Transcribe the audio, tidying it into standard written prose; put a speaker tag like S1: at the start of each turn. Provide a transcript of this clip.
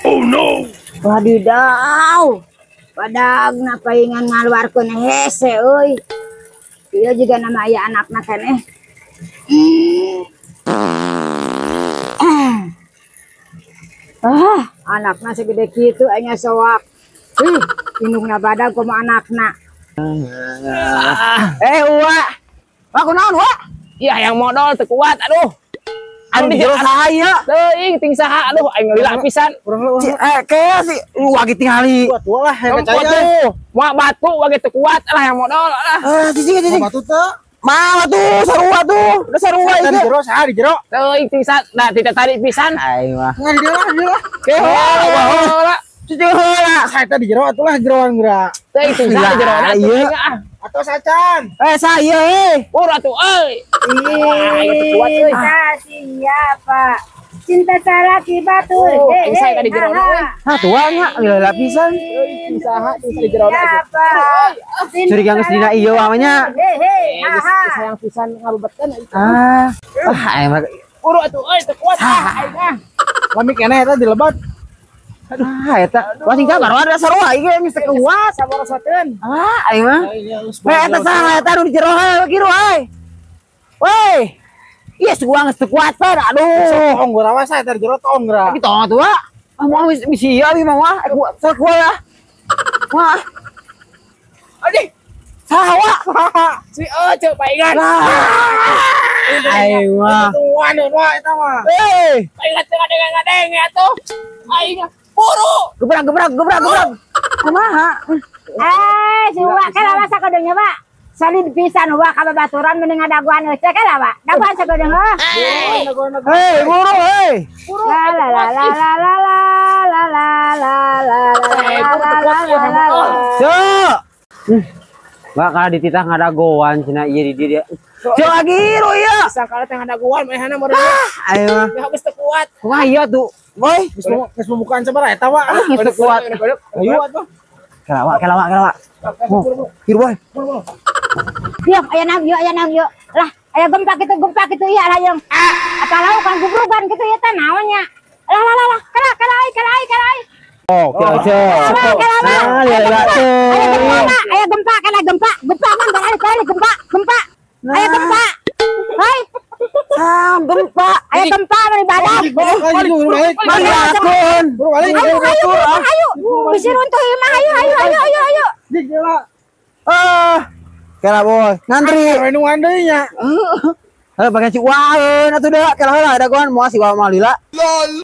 S1: Oh no.
S2: Wadidaw. Badagna paingan ngaluarkeun hese euy. Ieu juga nama aya anakna keneh. Ah, anakna segede kitu anya soak. Ih, indungna badag kumaha anakna.
S3: Uwa. Wah, kunaon, Wa?
S4: Iya, yang modal teu kuat, aduh.
S3: Anu di jero saha ieu?
S4: Teuing ting saha, aduh aing lila pisan.
S3: Kayak si lu lagi tingali.
S5: Tua lah yang percaya.
S4: Wah, batu wage teu kuat lah yang modal lah.
S3: Cicing cicing.
S5: Batu teu.
S3: Mah tuh sarua tuh. Udah sarua
S5: ieu. Di jero saha di jero?
S4: Teuing ting saha, nah tidak tarik pisan.
S3: Aing mah.
S5: Ngan di jero lah, di jero lah.
S4: Heula.
S3: Cicing heula.
S5: Saya teh di jero atuh lah jeroan geura.
S4: Teuing ting saha di jero
S3: ieu.
S5: Atau sacan.
S3: Saya euy.
S4: Pur atuh euy. Aing teu kuat euy.
S2: Siapa? Cinta salaki batur.
S4: Aing saya di jero euy.
S3: Hah, tua nya lila pisan.
S4: Euy, saha ting di jero.
S3: Curiga geus dina ieu amanya.
S4: Sayang pisan ngabebetkeun.
S3: Ah. Ah, aing mah
S4: pur atuh euy teu kuat ah aing mah.
S5: Lami keneh eta dilebat.
S3: Aduh, eta. Wah, sing sabar ada sarua ieu geus teu kuat.
S4: Saborosoteun.
S3: Ah, aing mah. Eta saha eta nu di jero heula kieu euy. Woi. Iya, gua geus teu kuat pan. Aduh.
S5: Tong gua rawas eta di jero tong geura.
S3: Tapi tong atuh, Wak. Ah, moal bisi ieu abi mah wah. Kuat kuat lah. Wah.
S4: Aduh.
S3: Saha, Wak?
S4: Si euy paingan.
S3: Aing mah.
S5: Tuan wah eta mah.
S3: Eh,
S4: paingan teu ngadenge-ngadenge atuh. Aing buru.
S3: Gebrak gebrak gebrak gebrak. Kumaha?
S2: Si Wak kala sakodeung nya, Pak. Salid pisan Wak ka babaturan mending ngadaguan euy kala, Wak. Daguan sakodeung heuh.
S3: Hei, buru hei.
S2: La la la la la la la la la la la la.
S3: Cuk. Wak kalau dititah ngadagoan cenah ieu di dieu. Cuk lagi ro ieu.
S4: Sangkala teh ngadagoan manehna meureun.
S3: Ayo mah.
S4: Geus teu kuat.
S3: Kumaha ieu tuh? Boy,
S5: geus pembukaan sabaraha eta, Wak?
S3: Geus teu kuat.
S5: Ayo atuh.
S3: Kelawa, kelawa, kelawa. Hirup, boy.
S2: Yuk, aya naon yuk, aya naon yuk. Lah, aya gempa kitu ieu lah yang. Apa lauk kan gubrugan kitu ieu teh naon nya? Lah lah lah, kala kala kala kala.
S3: Oh, oke. Nah, lihat tuh.
S2: Aya gempa, kala gempa, gempa man balik balik gempa, gempa. Aya gempa. Hai.
S3: Ah, gempa.
S2: Aya gempa mari badak.
S5: Balik, balik.
S3: Balik,
S2: ayo, ayo, ayo. Bisi runtuh ieu mah, ayo, ayo, ayo, ayo, ayo.
S3: Ah. Kela boy, ngantri.
S5: Renungan deui nya.
S3: Heuh, pakai si waeun atuh da, kela heula dagoan moal si wae mah lila.
S1: Lol.